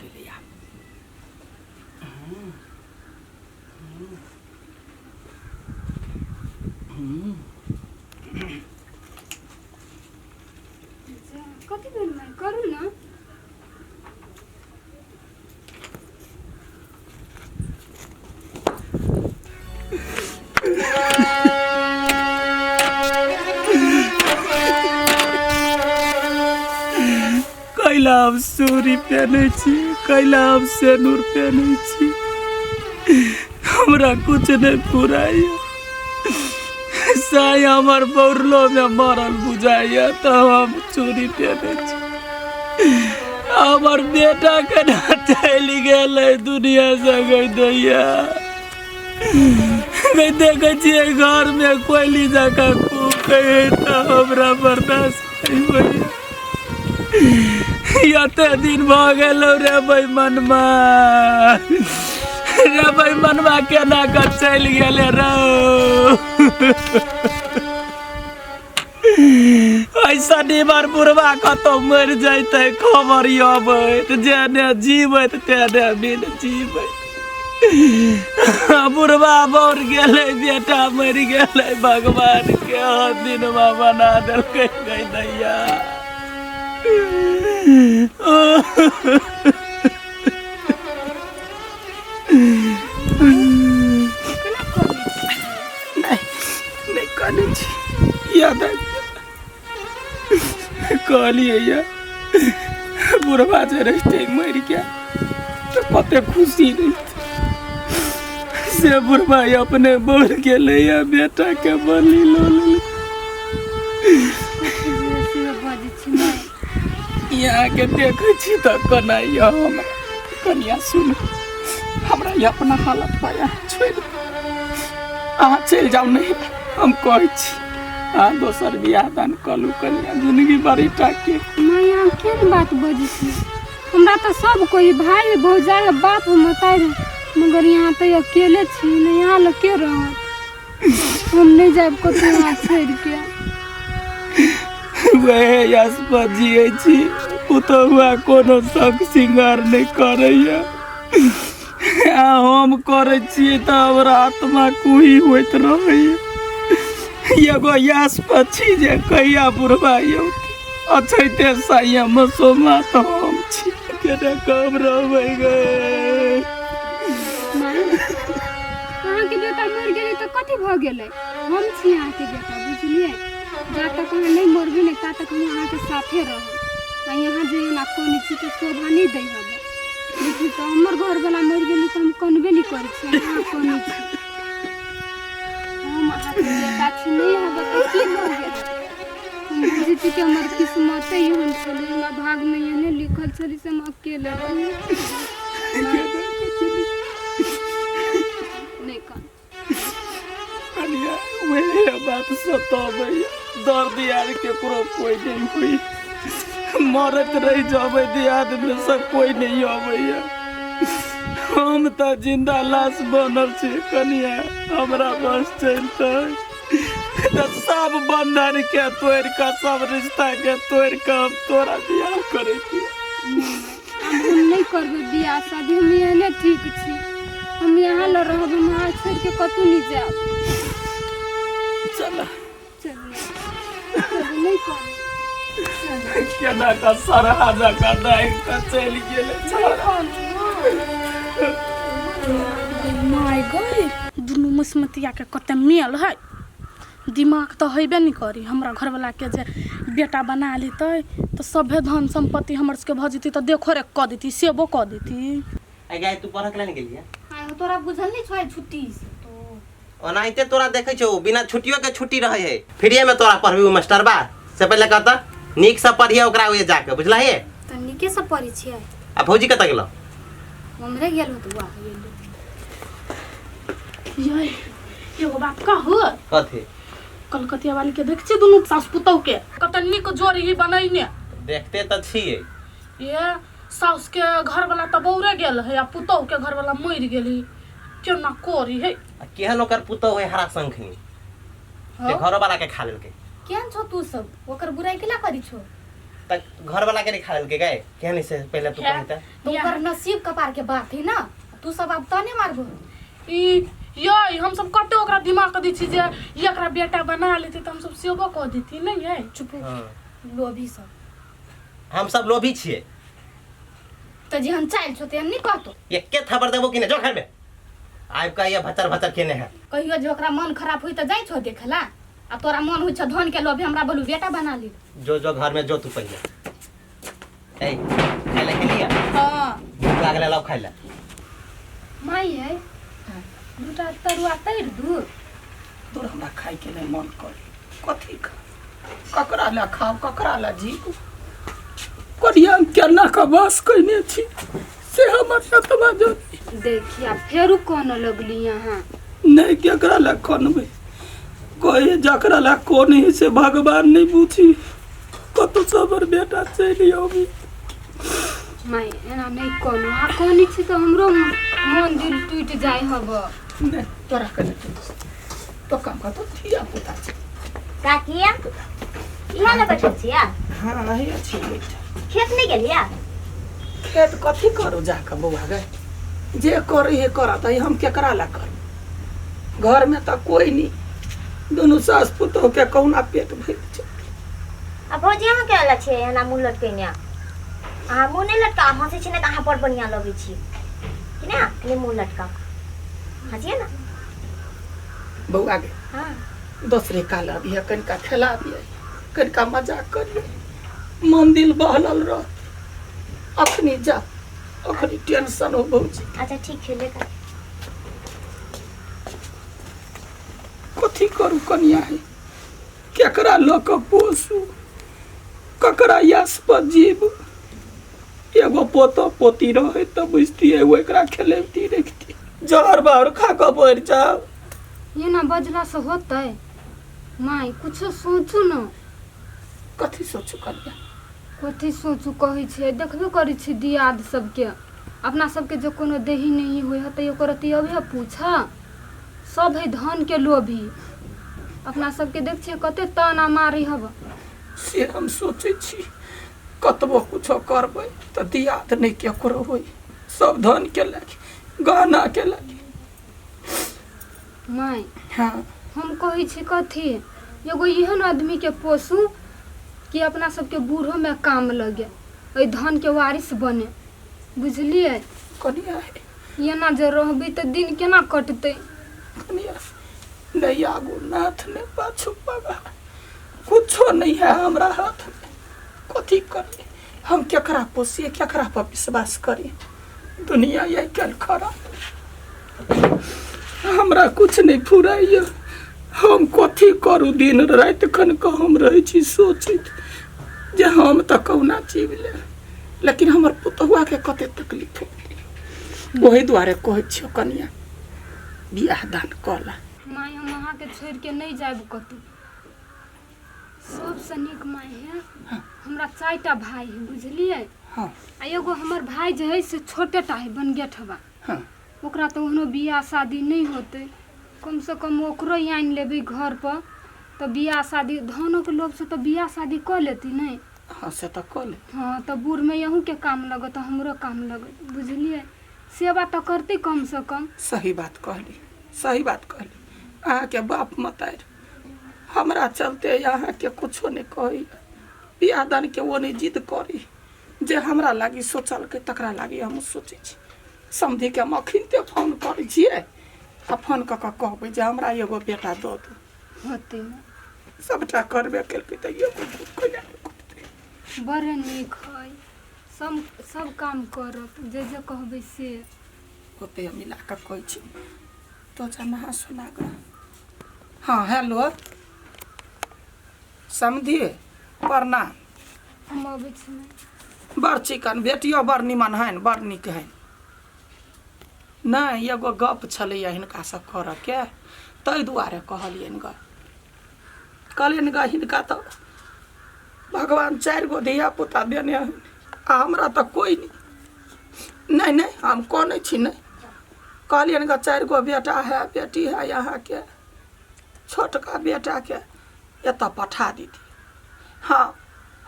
गेलै आब। कथी भेल माय करू ने। कैला हम चूड़ी पहनै छी, कैला हम सेनूर पहनै छी, हमरा कुछ नहि फुराइया। साई हमर बौरलो में मरल बुझाइया तब हम चूड़ी पहनै छी। हमर बेटा केना चलि गेलै दुनिया से गई दैया। गई देखै छियै घरमे कोयली जकाँ कूकै तऽ हमरा बर्दाश्त नहि होइया। एते दिन भऽ गेल रे बैमनमा, रे बैमनमा केना कऽ चलि गेलै रौ। एहि शनिवार बुढ़वा कतौ मरि जैतै खबर अबैत, जेने जीवैत तेने बिन जीवैत। बुढ़वा मर गेलै, बेटा मरि गेलै, भगवान के दिनवा बना देलकै गै दैया। केना करै छी? नहि नहि कनै छी, याद आबि गेल। कहलियै ये बुढ़वा जे रहितै मरि गेल तऽ कते खुशी रहितै, से बुढ़वा अपने बढ़ गेलै या बेटाके बलि लऽ लेलकै। से बजै छी माय। यहाँके देखै छी तऽ कनाइया हमरा। कनिया सुन, हमरा ई अपना हालत पर अहाँ छोड़ि दियौ। अहाँ चलि जाउ, नहीं हम कहै छी अहाँ दोसर बियाह दान कऽ लू कनिया, जिंदगी बड़ी टाके। माय अहाँ केहन बात बजै छी? हमरा तऽ सब कोइ भाय भौजाइ बाप महतारी, मगर यहाँ तऽ अकेले छी ने, यहाँ लग के रहत? हम नहि जायब कतहु यहाँ छोड़ि के। वएह आस पर जियै छी, पुतहुआ कोनो शौक श्रृंगार नहि करैया आ हम करै छियै तऽ हमरा आत्मा कुही होइत रहैया। एगो आस पर छी जे कहिया बुढ़बा औतै, अछैते साइया मसोमा तऽ हम छी, केना कम रहबै गे। माय अहाँके बेटा मरि गेलै तऽ कथी भऽ गेलै? हम छी अहाँके बेटा, बुझलियै? जा तक अहाँ नहि मरबै ने ता तक हम अहाँके साथे रहब। आ यहाँ जे एना कनै छी तऽ शोभा नहि दै हबै। देखियौ तऽ हमर घरवला मरि गेलै तऽ हम कनबे नहि करै छी, अहाँ कनै छी। हम अहाँके बेटा छी, नहि हबै तऽ की भऽ गेलै? हम बुझै छी कि हमर किस्मते एहन छलै, हमरा भागमे एहने लिखल छलै से हम अकेले रही। नहि कान कनिया, वही बात सताबैया, दर्द यार केकरो कोई नहीं हुई, मरत रहि जबै दियाद में सब कोई नहीं अबैया। हम तऽ जिंदा लाश बनल छी कनिया, हमरा बस चलतै तऽ सब बंधन के तोड़ि कऽ, सब रिश्ता के तोड़ि कऽ हम तोरा बियाह करै छी। आब हम नहि करबै बियाह शादी, हम एहने ठीक छी। हम यहाँ ल रहब, हम अहाँ छोड़ि के कतहु नहि जायब। चल। चलू चलू, नहि करब। केना कऽ सरहा जकाँ दागि कऽ चलि गेलै छौड़ा। माय गई, दुनू मसमतिया के कते मेल है, दिमाग तऽ हेबे नहि करी। हमरा घरवला के जे बेटा बना लेतै तऽ सभे धन सम्पत्ति हमर सबके भऽ जेतै, तऽ देखो रेख कऽ देती, सेबो कऽ देती। आइ गाय तू पढ़ऽ के नहि गेलियै? आइ तोरा बुझल नहि छौ आइ छुट्टी से तो? ओनाहिते तोरा देखै छौ, बिना छुट्टियो के छुट्टी रहै है, फ्रीए में तोरा पढ़बी उ मास्टरबा से। पहिले कहता नीक से पढ़िए ओकरा ओए जाके, बुझलही? तऽ नीके से पढ़ै छियै। आ भौजी कतऽ गेलौ? उम्हरे गेल होत बुआ गेल। यै एगो बात कहू? कथी? कलकतिया वाली के देख छी दुनू सास पुतहु के कते नीक जोड़ी ही बनैने। देखते तऽ छियै। ये साउस के घर वाला तऽ बौरे गेल है आ पुतहु के घर वाला मरि गेली, केना करी है? आ केहन ओकर पुतहु है हरा शंखनी जे हौ घरो वाला के खा लेलकै। केहन छौ तू सब, ओकर बुराइ केला करी छौ? त घर वाला के नहीं खा लेलकै गए केहन से पहिले तू है। कहता। तो ओकर नसीब कपार के बात है ना, तू सब आब ताने मारबो। ई यै हम सब कते ओकरा दिमाग के दै छी जे ई एकरा बेटा बना लेतै तऽ हम सब सेबो कऽ देती नहीं है। चुप हो। हाँ। लोभी सब। हम सब लोभी छियै। तऽ जेहन चालि छौ तेहन नहि कहतौ। एके थप्पड़ देबो कि नहीं, जो घर में आबि कऽ ये भचर भचर केने है। कहियो जे ओकरा मन खराब होई तऽ जाइ छौ देखला, आ तोरा मन होइ छौ धन के लोभे हमरा बोलू बेटा बना ली। जो जो घर में जो तू पहिले। ए खाइ ला खेलिया? हाँ। भूख लागल है, लाओ खाइ ला। माई है दूटा तरुआ तैर दू। तोर हमरा खाइ के नहि मन करे, कथी खा, ककरा ला खाओ, ककरा ला जीबू। कनिया केना के बस कयने छी से हमर सतमा जानी। देखिया फेरू कोन लगली यहाँ। नहीं केकरा ला कनबै, कहे जकरा ला कोन ही से भगवान नहीं पूछी, कतौ सबर बेटा चलि आबी। माई एना नहीं कोनो आ कोनी छी तऽ हमरो मन दिल टूटि जाय हब। नहीं तोरा के नहीं तो काम कर तो धिया पुता छै। काकी इहाँ ने बैठल छियै? हाँ हे छी बैठल। खेत नहीं गेलियै? खेत कथी करू जाके बौआ गे, जे करे हे करत, हम केकरा ला करू, घर में तऽ कोई नहीं, दुनू सास पुतोह के कहुना पेट भरि छै। आ भौजी अहाँ केना लग छियै एना मुँह लटकेने? अहाँ मुँह नहि लटका, हँसै छी ने तऽ अहाँ बड़ बढ़िआँ लगै छी कि ना? कनि मुँह लटका हँसियै ना। बौआ गे हाँ दोसरे काल अबिहे, कनिका खेलाबिहे, कनिका मजाक करिहे, मन दिल बहलल रह। अखनी जा, अखनी टेंशन हो भौजी। अच्छा ठीक छै, ले कथी करू कनिया हे, केकरा लऽ कऽ पोसू, ककरा यास पर जीब। एगो पोता पोती रहे तऽ बुझतियै, एगो एकरा खेलेबती रखती, जहर बाहर खा कऽ मरि जाब। एना बजला से होतै माई? कुछो सोचू न। कथी सोचू कनिया? कथी सोचू कहै छियै, देखबे करै छी दियाद सबके, अपना सबके जे कोनो देही नहीं होइ है तऽ ओकर अथी अबे पूछा, सब है धन के लोभी। अपना सबके देख छियै कते ताना मारै हब। से हम सोचै छी कतबो कुछो करबै तऽ दियाद नहि केकरो होइ, सब धन के लागि, गहना के लागि। माई हाँ हम कहै छी कथी, एगो एहन आदमी के पोसू कि अपना सबके बूढ़ो में काम लगे, एहि धन के वारिस बने, बुझलियै? कनिया हे एना जे रहबै तऽ दिन केना कटतै? कनिया नहीं आगू नाथ ने पाछू पगा, कुछो नहीं है हमरा हाथ में, कथी करी हम, केकरा पोसिए, केकरा पर विश्वास करी? दुनिया आइ काल्हि खराब, हमरा कुछ नहीं फुराइए, हम कथी करू? दिन राति खन कऽ हम रहै छी सोचैत जे हम तऽ कहुना जीव लेब, लेकिन हमर पुतहुआके कते तकलीफ हो गेलै। ओहि दुआरे कहै छियौ कनिया बियाह दान कऽ ला। माय हम अहाँके छोड़ि के नहि जायब कतहु। सबसँ नीक माय है, हमरा चारिटा भाय है, बुझलियै? हाँ। आ एगो हमर भाय जे है से छोटे टा है, बनगेठवा। हाँ। ओकरा तऽ ओहनो बियाह शादी नहि होतै, कमसँ कम ओकरो आनि लेबै घर पर तऽ बियाह शादी धनोके लोभसँ तऽ बियाह शादी कऽ लेती नहि? हाँ से तऽ कऽ ले। हाँ तऽ बूढ़मे अहूँके काम लगत, हमरो काम लगत, बुझलियै? सेवा तऽ करतै कमसँ कम। सही बात कहली, सही बात कहली। अहाँके बाप मतारि हमरा चलते अहाँके कुछो नहि कहैया, बियाह दानके ओ नहि जिद करी, जे हमरा लागी सोचलकै तकरा लागी हमहूँ सोचै छी। समधिके हम अखिनते फोन करै छियै आ फोन कऽ कऽ कहबै जे हमरा एगो बेटा दऽ दू। होतै ने। सबटा करबे केलकै तऽ एगो कोना नहि करतै? बड़ नीक है, सब सब काम करत, जे जे कहबै से होतै। हम मिला कऽ कहै छी तो जा नहा सुना कऽ। हाँ हेलो समधि प्रणाम। हम अबै छी। बड़ चिकन बेटियो बड़ निमन है, बड़ नीक है। नहि एगो गप छलैया हिनकासँ करऽके, ताहि दुआरे कहलियनि गऽ, कहलियनि गऽ हिनका तऽ भगवान चारि गो धिया पुता देने हन आ हमरा तऽ कोइ नहि। नहि नहि हम कनै छी नहि, कहलियनि गऽ चारि गो बेटा है बेटी है अहाँके, छोटका बेटाके एतऽ पठा दीदी। हाँ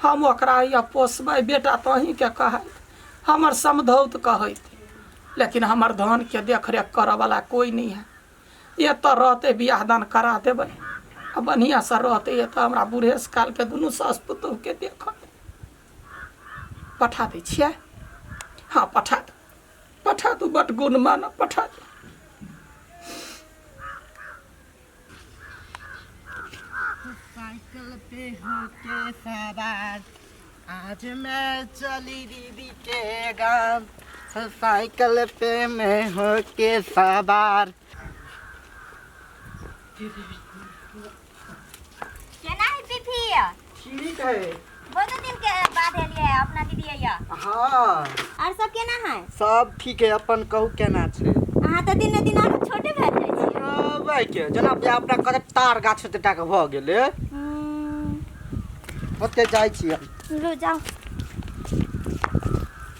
हम ओकरा या पोसबै बेटा तऽ अहीँके कहैत हमर समधौत कहैत लेकिन हमर धनके देखरेख करऽवला कोइ नहि है एतऽ रहतै बियाह दान करा देबै आ बढ़िआँसँ रहतै एतऽ हमरा बूढ़ेस कालके दुनू सास पुतोहुके देखत पठा दै छियै हँ पठा दू पठा दू बड गुण मानब पठा दू साइकिल पे होके सवार आज मैं चली दीदी के गांव साइकिल पे मैं होके सवार केना है पीपी ठीक है बहुत दिन के बाद एलियै अपना दीदी अइया हाँ और सब केना है सब ठीक है अपन कहू केना छै अहाँ तऽ दिन दिन आरो छोटे भेल जाइ छी अबै के जेना अपना कते तार गाछ ओते टा के भऽ गेलै ओते जाइ छी हम लो जाओ।